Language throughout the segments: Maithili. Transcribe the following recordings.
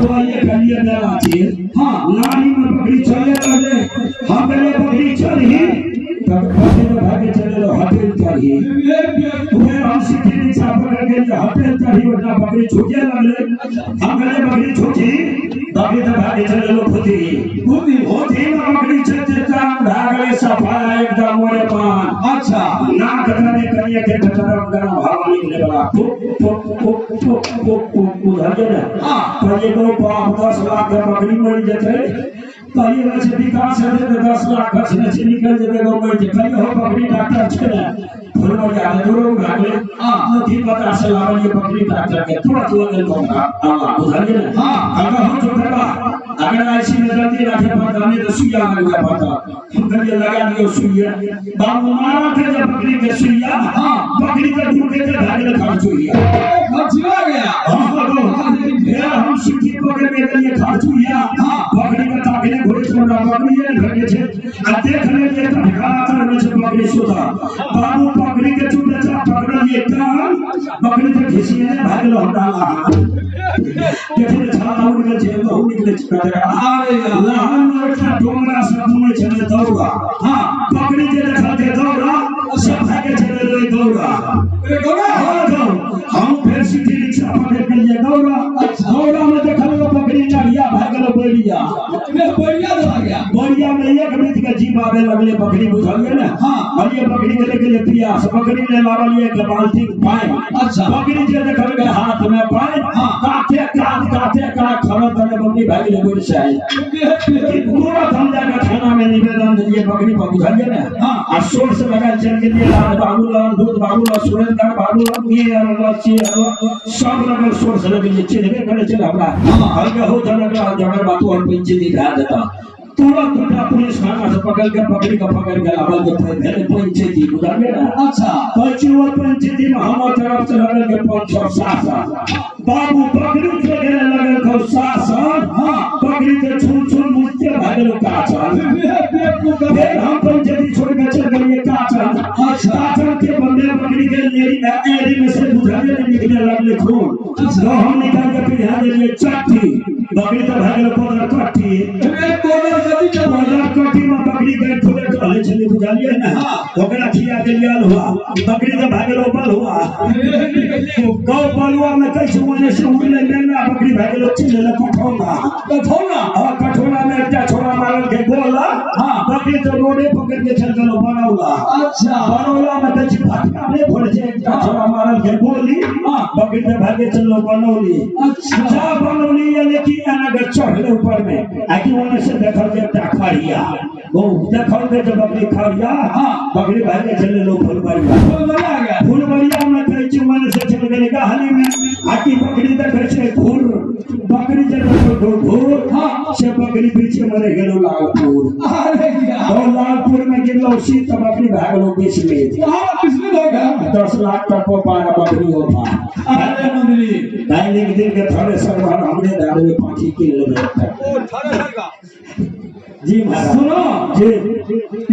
दवाइए खालिए मेला छी। हाँ। नानी में बकरी चले लगले, हम कहलिए बकरी चलही तब बकरी में भागे चले लो होटल चढ़ी। फिर हम सिटी रिक्शा पकड़ के लिए होटल चढ़ी, ओकरा बकरी छूटे लगले, हम कहलिए बकरी छूटी, बकरी तो भागे चले लो भूती भूती। भूती में बकरी चलते टांग भागले सफा एकदम मोरे पान। अच्छा। नाक कने कनिया के गरम गरम हवा निकले वाला पुक पुक पुक पुक पुक पुक उधर के ने। हाँ। पहले को बाप 10 लाख के बकरी मर जते, पहले में विकास हेतै तऽ 10 लाख खर्च नहि छै, निकल जेतै गो मरि जेतै। कहलियै हो बकरी डॉक्टर छै ने फुलबरिया के दूरो भए गेलै। हाँ। अथी पता से लाबलियै बकरी डॉक्टर के, तुरंत लगल बकरा अल्लाह, बुझलियै ने? हाँ। अगर हम छोटका अगर आईसी में जल्दी राखे पड़ता नहीं तो सुइया लगबै पड़ता। हम कहलियै लगा दियौ सुइया, बाबू मारा के जे बकरी के सुइया। हाँ। बकरी के दूर के भए गेलै खर्चुइया। खर्चुआ गया। हाँ, फिर हम सिटी पकड़ के गेलियै खर्चुइया। हाँ। बकरी के ताकने घुरै छै, हमरा बकरीये ने भेटै छै आ देख लेलियै तऽ ढकातर मे छै बकरी सुतल। बाबू बकरी के चुपे चाप पकड़लियै कान, बकरी के घिसियेने भए गेलै हमरा लहान। देखियै छाला उड़ि गेल छै, गहूँ निकलै छै। अरे यार। लहान मे एकटा डोंगरा से बुनै छलै दौड़ा। हाँ। बकरी जे देखलकै दौड़ा, सब भागे छलै दौड़ा। अरे गौरा। हाँ, गौ। हम फेर सिटी रिक्शा पकड़ के लिए दौड़ा। दौड़ा में देखल बकरी चढ़िया भए गेल बैरिया। ये बढ़िया दवा गया। बैरिया में एक बीत के जीप आवे लगले बकरी, बुझलिए ने? हाँ। कहलिए बकरी के लेके लिए पियास, बकरी ने लावलिए के बाल्टी पानि। अच्छा। बकरी जे देखल के हाथ में पानि। हाँ। काते कात काते कात खरत दने बकरी भए गेलै गोड़ से। तुरंत हम जाके थाना में निवेदन दिलिए बकरी पर, बुझलिए ने? हाँ। आ शोर से लगा चल गेलिए लाल बाबू लग, दूध बाबू लग, सुरेंद्र बाबू लग, ये लग, से लग, सब लगल शोर से लगलिए, चिन्हबे करे छै हमरा। हाँ। कहलकै हो जनक जगह बातू हम पंचायती भए देता। तुरंत दूटा पुलिस थाना से पकड़ के बकरी के पकड़ के लावल के भेलै पंचायती, बुझलिए ने? अच्छा। कहै ओ पंचायती में हमर तरफ से लगल के 500 शासन। बाबू बकरी के गेले लगल के शासन। हाँ। बकरी के छुन छुन मुझते भए गेल काचन। फिर हम पंचायती छोड़ के चल गेलिए काचन। अच्छा। काचन के बंदे बकरी के नेरी एरी में से बुझलिए ने निकले लगले खून। अच्छा। तो हम निकाल के पिन्हा देलिए चट्टी, बकरी तो भए गेल पदर कट्टी। पदर कट्टी में बकरी के खूबे टहलै छलै, बुझलिए ने? हाँ। ओकरा खिया देलिए अल्हुआ, बकरी तो भए गेल बलुआ। गौ बलुआ में कैसे ओने से उड़ले मेना, बकरी भए गेल चिल्ले कठौना। कठौना। हाँ, कठौना में एकटा छोरा मारल के गोला। हाँ। बकरी तो रोडे पकड़ के चल गेल बनौला। अच्छा। बनौला में कहै छी फटका नहि फोड़ै छै, एकटा छोरा मारल के गोली। हाँ। बकरी तो भागे चललो बनौली। अच्छा। जा बनौली ये लेकिन एना के चढ़ले ऊपर में आकि ओने से देखल के एकटा खड़िया, ओ देखल के जब बकरी खड़िया। हाँ। बकरी भागे चले लो फुलबरिया। फुलबरिया गया। फुलबरिया में कहै छी ओने से चल गेलै गहली में आकि बकरी देखै छै घूर, बकरी जे देखल घूर। हाँ। से बकरी पीछे मरे गेलो लालपुर। अरे यार। और लालपुर में गिरलो सीत, तो बकरी भागलो 20 में। वहाँ किसने देखा? 10 लाख तक को पारा बकरी हो पा। अरे मंत्री। दाई एक दिन के थोड़े सरवर हमरे दादे पांची किन लेबे। ओ थोड़े का। जी महाराज। सुनो। जी।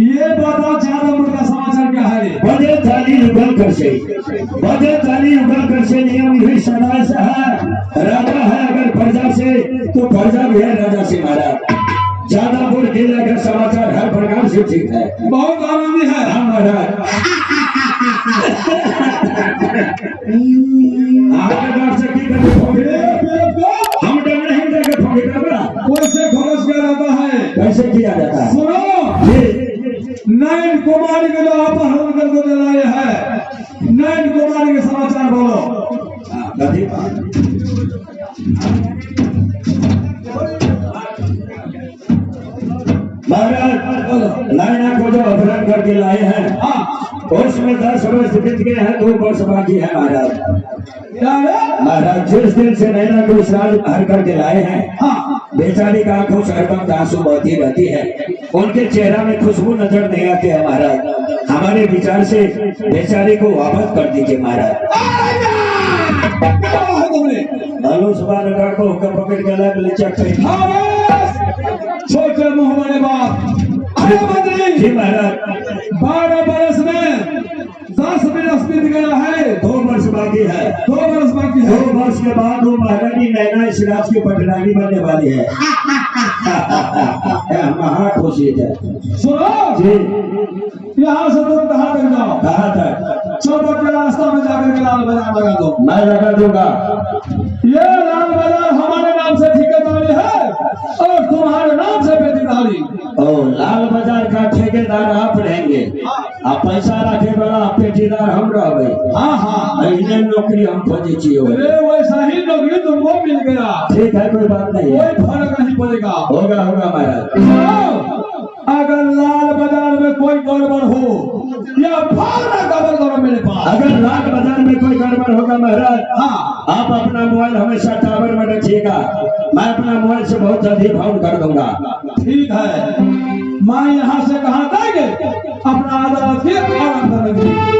ये बताओ 4 नंबर का समाचार क्या है? बजे थाली उगल कर से, बजे थाली उगल कर से नियम यही सदा से है। राजा है अगर प्रजा से तो प्रजा भी है राजा से। महाराज ज्यादा बोल के अगर समाचार हर प्रकार से ठीक है। बहुत आनंदी है। हाँ महाराज, आपके डर से की करें? हम डर नहीं देंगे फोके का। कैसे खरोच किया जाता है? कैसे किया जाता है? सुनो। जी। नयन कुमारी के जो अपहरण करके लाए हैं, नयन कुमारी के समाचार बोलो। महाराज लाइना को जो अपहरण करके लाए हैं, हाँ। उसमें 10 वर्ष बीत गए हैं, 2 वर्ष बाकी है महाराज। क्या है? महाराज जिस दिन से नैना को इस राज बाहर करके लाए हैं, हाँ। बेचारी का आंखों से हरदम आंसू बहती रहती है, उनके चेहरा में खुशबू नजर नहीं आती है। महाराज हमारे विचार से बेचारी को वापस कर दीजिए महाराज। क्या है तुमने? हेलो सुबह लगा को पकड़ के लाए चक। छोटे मुंह वाले बाप। अरे मंत्री जी महाराज। 12 बरस में 10 बरस बीत गया है, 2 वर्ष बाकी है। 2 वर्ष बाकी है। 2 वर्ष के बाद वो महारानी नैना इस राज की पटरानी बनने वाली है। महा खुशी है। सुनो जी। यहाँ से तुम कहाँ तक जाओ? कहाँ तक? चौबटिया रास्ता में जाकर के लाल बाजार लगा दो। मैं लगा दूंगा। ये लाल बाजार हमारे नाम से ठेकेदारी है और तुम्हारे नाम से बेटीदारी। ओ लाल बाजार का ठेकेदार आप रहेंगे, आप पैसा रखे वाला पेटीदार हम रहे। हाँ हाँ, ऐसे नौकरी हम खोजे छी। अरे वैसा ही नौकरी तुमको मिल गया। ठीक है, कोई बात नहीं है, कोई फर्क नहीं पड़ेगा। होगा होगा महाराज। अगर लाल बाजार में कोई गड़बड़ हो या फौरन गड़बड़ करो मेरे पास। अगर लाल बाजार में कोई गड़बड़ होगा महाराज, हाँ, आप अपना मोबाइल हमेशा टावर में रखिएगा, मैं अपना मोबाइल से बहुत जल्दी फोन कर दूंगा। ठीक है, मैं यहाँ से कहाँ जाएंगे अपना अदालत के आराम करेंगे।